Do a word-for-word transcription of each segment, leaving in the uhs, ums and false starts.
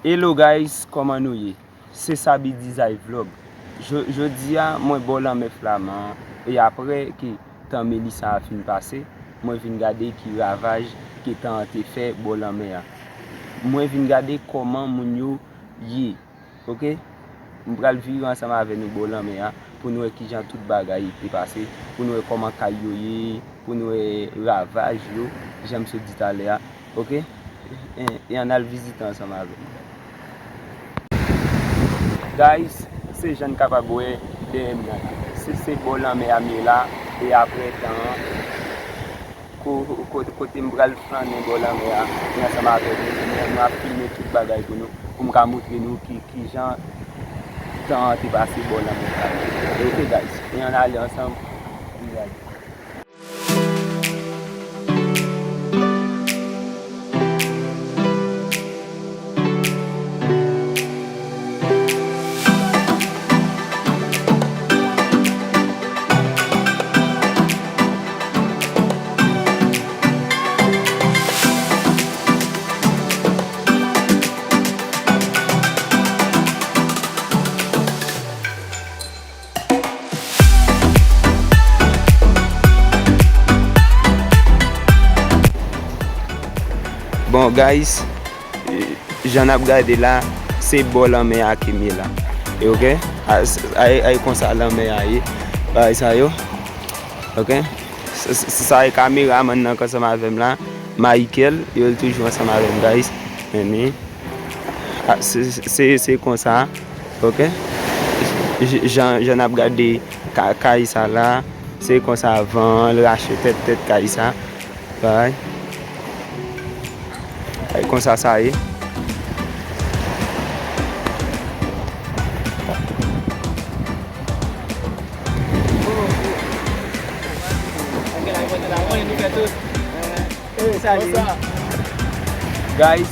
Hello guys, kòman nou ye? Se Sabi Dizay Vlog. Jo-, jodi a, mwen bò lanmè Flaman an, e aprè ke tan Melissa a fin pase, mwen vin gade ki ravaj ke tan an te fè bò lanmè a. Mwen vin gade kòman moun yo ye, oke? M pral vire ansanm avè nou bò lanmè a pou nou wè kijan tout bagay te pase, pou nou wè kòman kay yo ye, pou nou wè ravaj yo, jan m sot di talè a. Oke? E, e ann al vizite ansanm avè m. Guys, se jan n kapab wè dèyè m nan. Se, se bò lanmè a m ye la, e aprè tan an, ko-, ko-, kote m pral flannen bò lanmè a, e ansanm avè nou, nou, nou ap filme tout bagay pou nou, pou m ka montre nou ki, kijan tan an te pase bò lanmè a. Oke, guys, e ann ale ansanm, ann gade. Bon, guys, jan n ap gade la, se bò lanmè a ke m ye la. E oke? A, s-, a, a, konsa lanmè a ye. Bagay sa yo. Oke? S-, s-, sa e kameramann nan k ansanm avè m la, Michael, yo l toujou ansanm avè m, guys. Men, men. A, se, se, se konsa, oke? J-, jan, jan n ap gade ka-, kay sa la, se konsa van an, l rache tèt, tèt kay sa. Bay. Ay, konsa sa ye. Guys,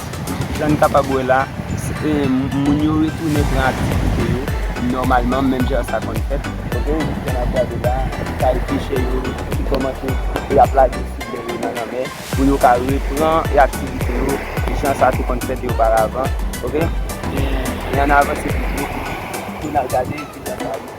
jan n kapab wè la, s-, e, moun yo retounen pran aktivite yo nòmalman, menm jan sa konn fèt. Oke, jan n ap gade la, kay pechè yo ki kòmanse, y ap lage sou bò yo nan lanmè pou yo ka repran e aktivite yo jan sa te konn fèt oparavan. Oke? E ann avanse pito pou n al gade kijan sa ye.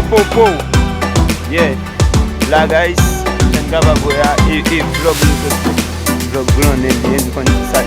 Popo. Yeah. La, guys, jan n kapab wè a, e, e vlòg nou sot fè. Vlòg glannen li ye, nou konn ki sa